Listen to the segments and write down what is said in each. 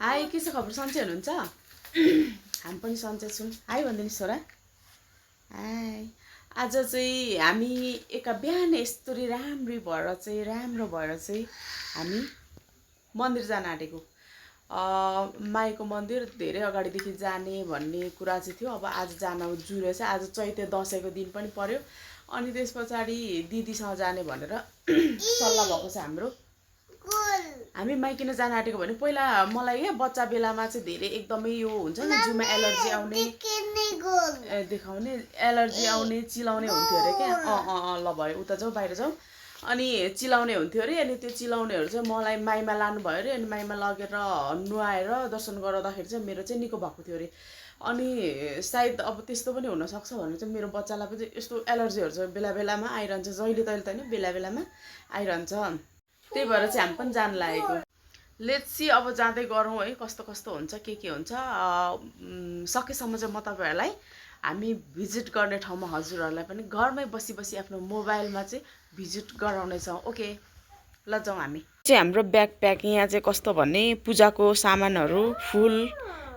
High के छ खबर सन्चै हुनुहुन्छ? हामी पनि सन्चै छौँ। हाई भनिदिनु छोरा। हाई आज चाहिँ हामी बिहान यस्तरी राम्रो भएर चाहिँ हामी मन्दिर जान आँटेको। माईको मन्दिर धेरै अगाडिदेखि जाने भन्ने कुरा चाहिँ थियो। अब आज जान जुरेछ। आज चैते दसैँको दिन पनि पर्यो अनि त्यस पछाडि दिदीसँग जाने भनेर सल्लाह भएको छ हाम्रो। हामी माइकिन जान आँटेको भने पहिला मलाई क्या बच्चा बेलामा चाहिँ धेरै एकदमै यो हुन्छ नि जिउमा एलर्जी आउने देखाउने एलर्जी आउने चिलाउने हुन्थ्यो अरे क्या। ल भयो उता जाऊ बाहिर जाऊ। अनि चिलाउने हुन्थ्यो अरे। अनि त्यो चिलाउनेहरू चाहिँ मलाई माइमा लानुभयो अरे। अनि माइमा लगेर नुहाएर दर्शन गराउँदाखेरि चाहिँ मेरो चाहिँ निको भएको थियो अरे। अनि सायद अब त्यस्तो पनि हुनसक्छ भनेर चाहिँ मेरो बच्चालाई पनि यस्तो एलर्जीहरू चाहिँ बेला बेलामा आइरहन्छ। जहिले तहिले त होइन बेला बेलामा आइरहन्छ। त्यही भएर चाहिँ हामी पनि जान लागेको। लेट्स सी अब जाँदै गरौँ है कस्तो कस्तो हुन्छ के हुन्छ। सकेसम्म चाहिँ म तपाईँहरूलाई हामी भिजिट गर्ने ठाउँमा हजुरहरूलाई पनि घरमै बसी बसी आफ्नो मोबाइलमा चाहिँ भिजिट गराउनेछौँ। ओके ल जाउँ हामी चाहिँ। हाम्रो ब्याग प्याक यहाँ चाहिँ कस्तो भन्ने पूजाको सामानहरू फुल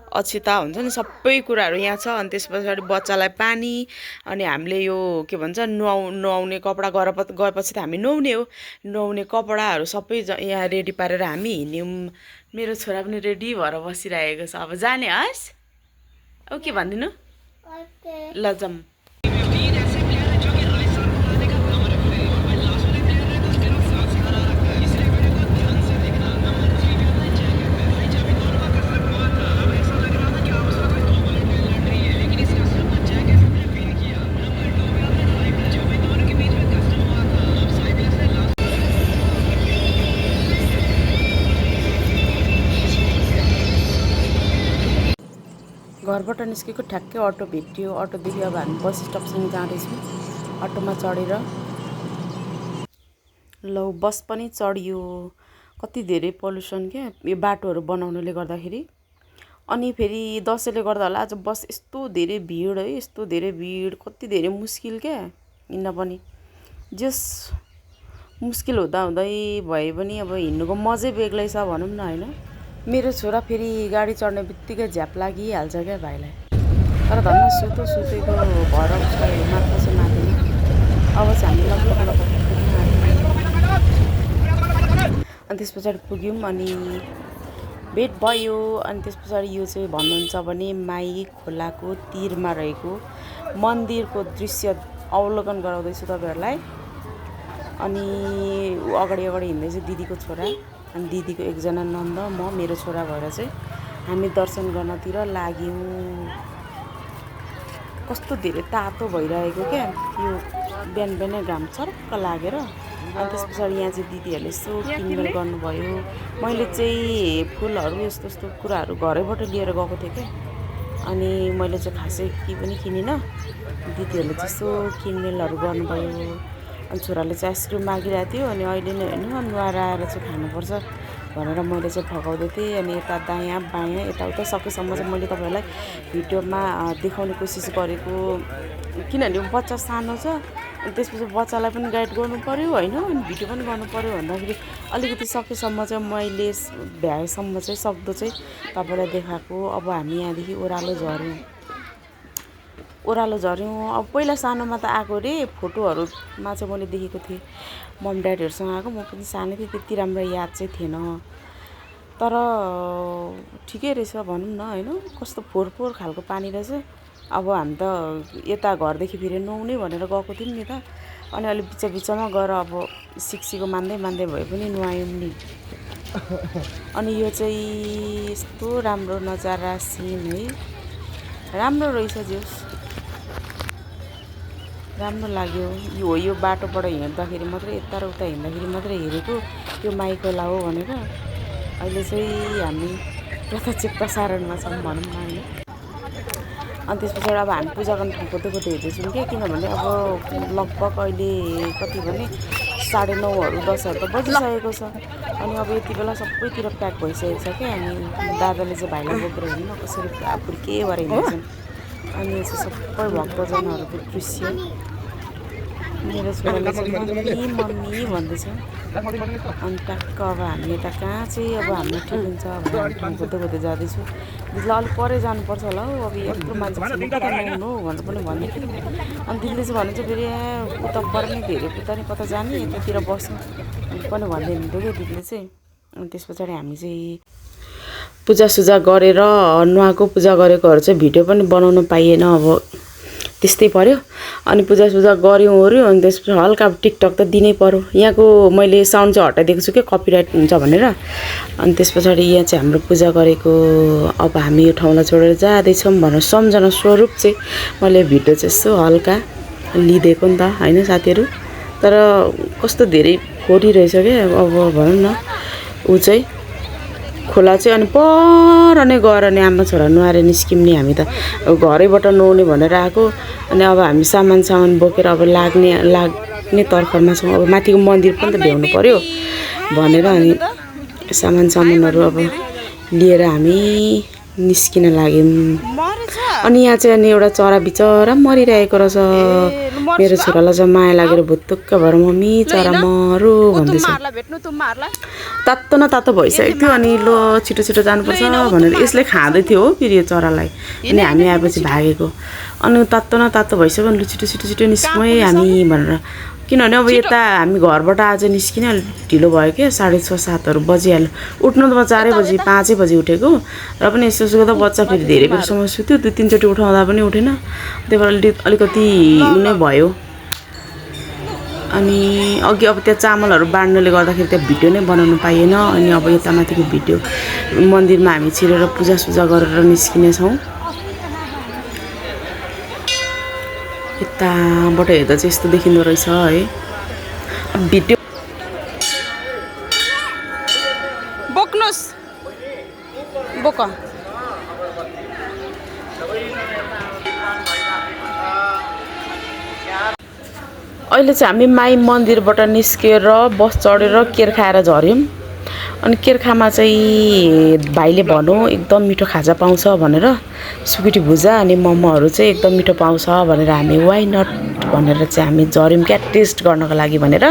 अक्षता हुन्छ नि सबै कुराहरू यहाँ छ। अनि त्यस पछाडि बच्चालाई पानी अनि हामीले यो के भन्छ नुहाउने कपडा गएपछि त हामी नुहाउने हो। नुहाउने कपडाहरू सबै यहाँ रेडी पारेर हामी हिँड्यौँ। मेरो छोरा पनि रेडी भएर बसिरहेको छ। अब जाने हस् ओके भनिदिनु ल जाऊँ। घरबाट निस्केको ठ्याक्कै अटो भेटियो। अटोदेखि अब हामी बस स्टपसँग जाँदैछौँ। अटोमा चढेर ल बस पनि चढियो। कति धेरै पल्युसन क्या यो बाटोहरू बनाउनुले गर्दाखेरि। अनि फेरि दसैँले गर्दा होला आज बस यस्तो धेरै भिड है। यस्तो धेरै भिड कति धेरै मुस्किल क्या हिँड्न पनि। जस मुस्किल हुँदै भए पनि अब हिँड्नुको मजै बेग्लै छ भनौँ न होइन। मेरो छोरा फेरि गाडी चढ्ने बित्तिकै झ्याप लागिहाल्छ क्या भाइलाई। तर धन्न सुतेको भएर उसलाई मात्र चाहिँ माथि। अब चाहिँ हामी अनि त्यस पछाडि पुग्यौँ अनि भेट भयो। अनि त्यस पछाडि यो चाहिँ भन्नुहुन्छ भने माई खोलाको तिरमा रहेको मन्दिरको दृश्य अवलोकन गराउँदैछु तपाईँहरूलाई। अनि अगाडि हिँड्दैछु दिदीको छोरा अनि दिदीको एकजना नन्द म मेरो छोरा भएर चाहिँ हामी दर्शन गर्नतिर लाग्यौँ। कस्तो धेरै तातो भइरहेको क्या यो बिहान बिहानै घाम चर्क्क लागेर। अनि त्यस पछाडि यहाँ चाहिँ दिदीहरूले यसो किनमेल गर्नुभयो। मैले चाहिँ फुलहरू यस्तो यस्तो कुराहरू घरैबाट लिएर गएको थिएँ क्या। अनि मैले चाहिँ खासै केही पनि किनिनँ। दिदीहरूले चाहिँ यसो किनमेलहरू गर्नुभयो। अनि छोराले चाहिँ आइसक्रिम मागिरहेको थियो। अनि अहिले नै होइन नुहाएर आएर चाहिँ खानुपर्छ भनेर मैले चाहिँ फकाउँदै थिएँ। अनि यता दायाँ बायाँ यताउता सकेसम्म चाहिँ मैले तपाईँहरूलाई भिडियोमा देखाउने कोसिस गरेको। किनभने बच्चा सानो छ अनि त्यसपछि बच्चालाई पनि गाइड गर्नु पऱ्यो होइन। अनि भिडियो पनि गर्नु पऱ्यो भन्दाखेरि अलिकति सकेसम्म चाहिँ मैले भ्याएसम्म चाहिँ सक्दो चाहिँ तपाईँलाई देखाएको। अब हामी यहाँदेखि ओह्रालो झऱ्यौँ। अब पहिला सानोमा त आएको रे फोटोहरूमा चाहिँ मैले देखेको थिएँ मम ड्याडीहरूसँग आएको। म पनि सानै थिएँ त्यति राम्रो याद चाहिँ थिएन। तर ठिकै रहेछ भनौँ न होइन। कस्तो फोहोर खालको पानी रहेछ। अब हामी त यता घरदेखि फेरि नुहाउने भनेर गएको थियौँ नि त। अनि अलिक बिचमा गएर अब सिक्सीको मान्दै भए पनि नुहायौँ नि। अनि यो चाहिँ यस्तो राम्रो नजारा सिन है। राम्रो रहेछ जोस् राम्रो लाग्यो। यो बाटोबाट हिँड्दाखेरि मात्रै यता र उता हिँड्दाखेरि मात्रै हेरेको यो माई खोला हो भनेर। अहिले चाहिँ हामी प्रत्यक्ष प्रसारणमा छौँ भनौँ न होइन। अनि त्यस पछाडि अब हामी पूजा गर्ने ठाउँ खोज्दै हेर्दैछौँ क्या। किनभने अब लगभग अहिले कति भने 9:30 10 त बजिसकेको छ। अनि अब यति बेला सबैतिर प्याक भइसकेको छ क्या। अनि दादाले चाहिँ भाइलाई बोकेर हिँड्नु कसरी के भएर हिँड्छन्। अनि चाहिँ सबै भक्तजनहरूको दृश्य मेरो छोराले चाहिँ मम्मी मम्मी भन्दैछ। अनि टक्क अब हामी यता कहाँ चाहिँ अब हाम्रो ठिक हुन्छ भनेर खोज्दै खोज्दै जाँदैछु। दिदीलाई अलिक परै जानुपर्छ होला हौ, अब यत्रो मान्छे नहुनु भनेर पनि भन्यो कि। अनि दिदीले चाहिँ भन्नु चाहिँ फेरि उता पर नै धेरै उता नि कता जाने यतातिर बस्नु पनि भन्दै हुन्थ्यो क्या दिदीले चाहिँ। अनि त्यस पछाडि हामी चाहिँ पूजासुजा गरेर नुहाएको पूजा गरेकोहरू चाहिँ भिडियो पनि बनाउनु पाइएन, अब त्यस्तै पर्यो। अनि पूजासुजा गऱ्यौँ ओऱ्यो अनि त्यसपछि हल्का अब टिकटक त दिनै पर्यो। यहाँको मैले साउन्ड चाहिँ हटाइदिएको छु क्या कपिराइट हुन्छ भनेर। अनि त्यस पछाडि यहाँ चाहिँ हाम्रो पूजा गरेको अब हामी यो ठाउँलाई छोडेर जाँदैछौँ भनेर सम्झना स्वरूप चाहिँ मैले भिडियो चाहिँ यसो हल्का लिइदिएको नि त होइन साथीहरू। तर कस्तो धेरै फोरी रहेछ क्या अब भनौँ न ऊ चाहिँ खोला चाहिँ। अनि पर नै गएर नि आमा छोरा नुहाएर निस्क्यौँ नि हामी त घरैबाट नुहाउने भनेर आएको। अनि अब हामी सामान बोकेर अब लाग्ने तर्खरमा छौँ। अब माथिको मन्दिर पनि त भ्याउनु पर्यो भनेर अनि सामानहरू अब लिएर हामी निस्किन लाग्यौँ। अनि यहाँ चाहिँ अनि एउटा चरा बिचरा मरिरहेको रहेछ। मेरो छोरालाई चाहिँ माया लागेर भुत्तुक्क भएर मम्मी चरा मरो भन्दैछ। तातो न तातो भइसकेको थियो। अनि लो छिटो छिटो जानुपर्छ भनेर यसले खाँदै थियो हो फेरि यो चरालाई। अनि हामी आएपछि भागेको। अनि तातो न तातो भइसक्यो लु छिटो छिटो छिटो निस्क्यौँ है हामी भनेर। किनभने अब यता हामी घरबाट आज निस्किने अलिक ढिलो भयो क्या, 6:30-7 बजिहाल्यो। उठ्नु त म 4 बजी 5 बजी उठेको र पनि यसो सुत्दा बच्चा फेरि धेरै बेरसम्म सुत्यो, 2-3 चोटि उठाउँदा पनि उठेन। त्यही भएर अलिकति नै भयो। अनि अघि अब त्यहाँ चामलहरू बाँड्नुले गर्दाखेरि त्यहाँ भिडियो नै बनाउनु पाइएन। अनि अब यता माथिको भिडियो मन्दिरमा हामी छिरेर पूजासुजा गरेर निस्किनेछौँ। यताबाट हेर्दा चाहिँ यस्तो देखिँदो रहेछ है भिडियो। बोक्नुहोस् बोक। अहिले चाहिँ हामी माई मन्दिरबाट निस्केर बस चढेर केर खाएर झऱ्यौँ। अनि केरखामा चाहिँ भाइले भन्यो एकदम मिठो खाजा पाउँछ भनेर, सुकुटी भुजा अनि मोमोहरू चाहिँ एकदम मिठो पाउँछ भनेर हामी वाइ नट भनेर चाहिँ हामी झऱ्यौँ क्या टेस्ट गर्नको लागि भनेर।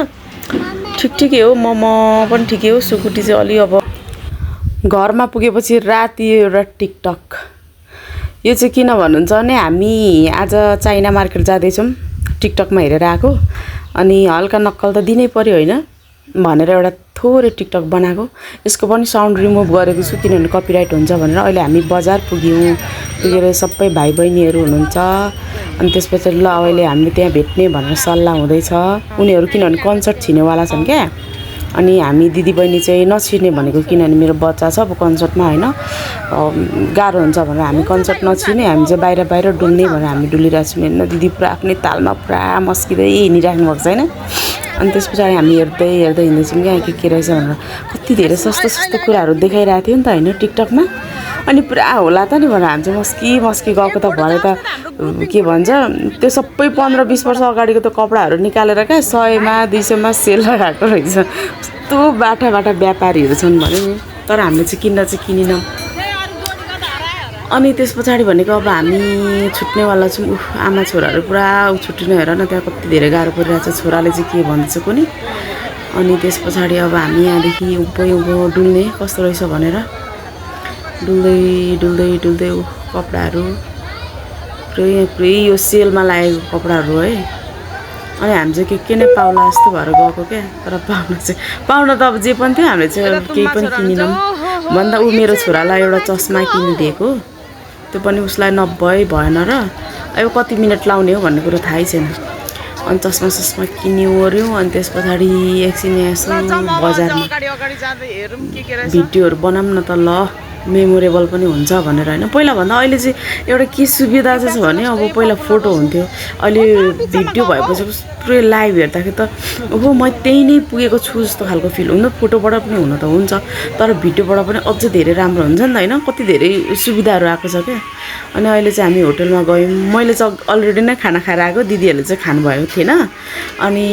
ठिकै हो, मोमो पनि ठिकै हो, सुकुटी चाहिँ अलि। अब घरमा पुगेपछि राति एउटा टिकटक यो चाहिँ किन भन्नुहुन्छ भने हामी आज चाइना मार्केट जाँदैछौँ, टिकटकमा हेरेर आएको। अनि हल्का नक्कल त दिनै पर्यो होइन भनेर एउटा थोरै टिकटक बनाएको। यसको पनि साउन्ड रिमुभ गरेको छु किनभने कपिराइट हुन्छ भनेर। अहिले हामी बजार पुगेर सबै भाइ बहिनीहरू हुनुहुन्छ। अनि त्यसपछि ल अहिले हामी त्यहाँ भेट्ने भनेर सल्लाह हुँदैछ। उनीहरू किनभने कन्सर्ट छिर्नेवाला छन् क्या। अनि हामी दिदी बहिनी चाहिँ नछिर्ने भनेको किनभने मेरो बच्चा छ अब कन्सर्टमा होइन, गाह्रो हुन्छ भनेर हामी कन्सर्ट नछिर्ने, हामी चाहिँ बाहिर डुल्ने भनेर हामी डुलिरहेको छौँ होइन। दिदी पुरा आफ्नै तालमा पुरा मस्किँदै हिँडिराख्नु भएको छैन। अनि त्यस पछाडि हामी हेर्दै हिँड्दैछौँ क्या के रहेछ भनेर। कति धेरै सस्तो कुराहरू देखाइरहेको थियो नि त होइन टिकटकमा। अनि पुरा होला त नि भनेर हामी चाहिँ मस्की गएको त भरे त के भन्छ त्यो सबै 15-20 वर्ष अगाडिको त कपडाहरू निकालेर क्या 100मा 200मा सेल लगाएको रहेछ। कस्तो बाटा व्यापारीहरू छन् भने नि। तर हामीले चाहिँ किन्दा चाहिँ किनेनौँ। अनि त्यस पछाडि भनेको अब हामी छुट्नेवाला छौँ। आमा छोराहरू पुरा छुट्टिनु हेर न, त्यहाँ कति धेरै गाह्रो परिरहेछ। छोराले चाहिँ के भन्छ कुनै। अनि त्यस पछाडि अब हामी यहाँदेखि उँभो डुल्ने कस्तो रहेछ भनेर डुल्दै कपडाहरू पुरै यो सेलमा लागेको कपडाहरू है। अनि हामी चाहिँ के नै पाउला जस्तो भएर गएको क्या। तर पाउन त अब जे पनि थियो हामीले चाहिँ केही पनि किनेनौँ। भन्दा ऊ मेरो छोरालाई एउटा चस्मा किनिदिएको, त्यो पनि उसलाई भएन र अब कति मिनट लाउने हो भन्ने कुरो थाहै छैन। अनि चस्मा किन्यो ओऱ्यो। अनि त्यस पछाडि एकछिन यसो बजारमा भिडियोहरू बनाऊँ न त ल, मेमोरेबल पनि हुन्छ भनेर होइन। पहिलाभन्दा अहिले चाहिँ एउटा के सुविधा चाहिँ छ भने अब पहिला फोटो हुन्थ्यो, अहिले भिडियो भएपछि पुरै लाइभ हेर्दाखेरि त अब म त्यही नै पुगेको छु जस्तो खालको फिल हुन्छ। फोटोबाट पनि हुन त हुन्छ तर भिडियोबाट पनि अझ धेरै राम्रो हुन्छ नि त होइन। कति धेरै सुविधाहरू आएको छ क्या। अनि अहिले चाहिँ हामी होटलमा गयौँ। मैले चाहिँ अलरेडी नै खाना खाएर आएको, दिदीहरूले चाहिँ खानुभएको थिएन। अनि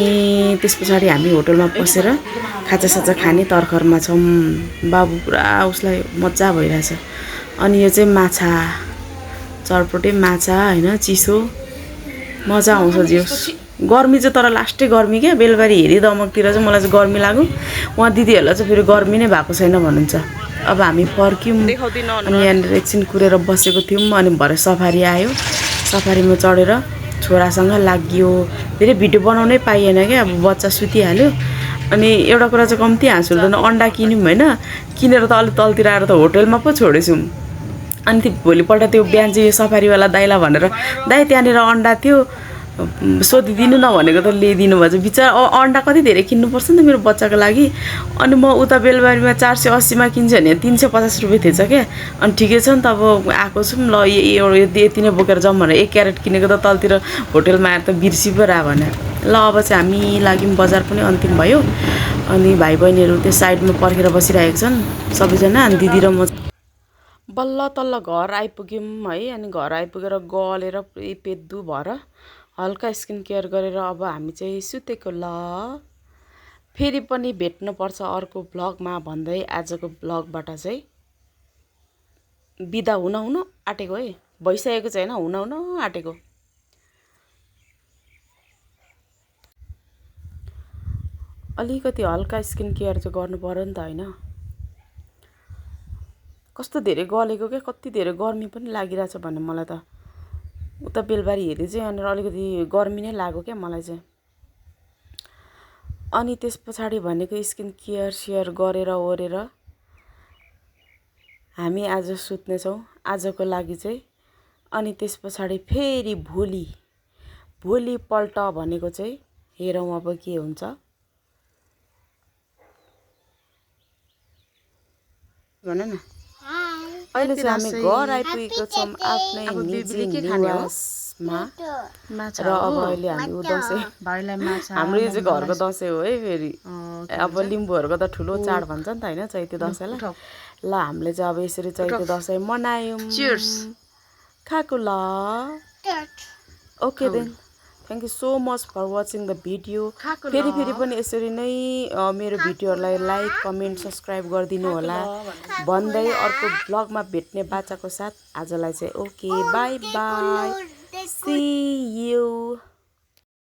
त्यस पछाडि हामी होटलमा पसेर खाजासाजा खाने तर्खरमा छौँ। बाबु पुरा उसलाई मजा भइरहेछ। अनि यो चाहिँ माछा, चरपटे माछा होइन, चिसो मजा आउँछ जियोस्। गर्मी चाहिँ तर लास्टै गर्मी क्या बेलबारी हेरी दमकतिर चाहिँ मलाई चाहिँ गर्मी लाग्यो उहाँ दिदीहरूलाई चाहिँ फेरि गर्मी नै भएको छैन भन्नुहुन्छ अब हामी फर्क्यौँ अनि यहाँनिर एकछिन कुरेर बसेको थियौँ अनि भरे सफारी आयो सफारीमा चढेर छोरासँग लाग्यो धेरै भिडियो बनाउनै पाइएन क्या अब बच्चा सुतिहाल्यो अनि एउटा कुरा चाहिँ कम्ती हाँस उठ्दैन अन्डा किन्यौँ होइन किनेर त अलिक तलतिर आएर त होटलमा पो छोडेछौँ अनि त्यो भोलिपल्ट त्यो बिहान चाहिँ यो सफारीवाला दाइलाई भनेर दाइ त्यहाँनिर अन्डा थियो सोधिदिनु न भनेको त ल्याइदिनु भएछ बिचरा अन्डा कति धेरै किन्नुपर्छ नि त मेरो बच्चाको लागि अनि म उता बेलबारीमा 480मा किन्छु भने 350 रुपियाँ थिएछ क्या अनि ठिकै छ नि त अब आएको छौँ ल यति नै बोकेर जाउँ भनेर 1 क्यारेट किनेको त तलतिर होटलमा आएर त बिर्सी पो रह्यो भने ल अब चाहिँ हामी लाग्यौँ बजार पनि अन्तिम भयो अनि भाइ बहिनीहरू त्यो साइडमा पर्खेर बसिरहेको छन् सबैजना अनि दिदी र म बल्ल तल्ल घर आइपुग्यौँ है अनि घर आइपुगेर गलेर पुरै पेद्दु भएर हल्का स्किन केयर गरेर अब हामी चाहिँ सुतेको ल फेरि पनि भेट्नुपर्छ अर्को भ्लगमा भन्दै आजको भ्लगबाट चाहिँ बिदा हुन आँटेको है भइसकेको छैन हुन आँटेको अलिकति हल्का स्किन केयर चाहिँ गर्नु पर्यो नि त होइन कस्तो धेरै गलेको क्या कति धेरै गर्मी पनि लागिरहेछ भन्ने मलाई त उता बेलबारी हेरी चाहिँ यहाँनिर अलिकति गर्मी नै लाग्यो क्या मलाई चाहिँ अनि त्यस पछाडि भनेको स्किन केयर सेयर गरेर ओरेर हामी आज सुत्नेछौँ आजको लागि चाहिँ अनि त्यस पछाडि फेरि भोलिपल्ट भनेको चाहिँ हेरौँ अब के हुन्छ भन न अहिले चाहिँ हामी घर आइपुगेको छौँ आफ्नै निजी निवासमा र अब अहिले हामी दसैँ हाम्रो यो चाहिँ घरको दसैँ हो है फेरि अब लिम्बूहरूको त ठुलो चाड भन्छ नि त होइन चैते दसैँलाई ल हामीले चाहिँ अब यसरी चैते दसैँ मनायौँ खाएको ल okay then thank you so much for watching the video फेरि पनि यसरी नै मेरो भिडियोहरूलाई लाइक कमेन्ट सब्सक्राइब गरिदिनु होला भन्दै अर्को ब्लगमा भेट्ने बाचाको साथ आजलाई चाहिँ okay bye bye see you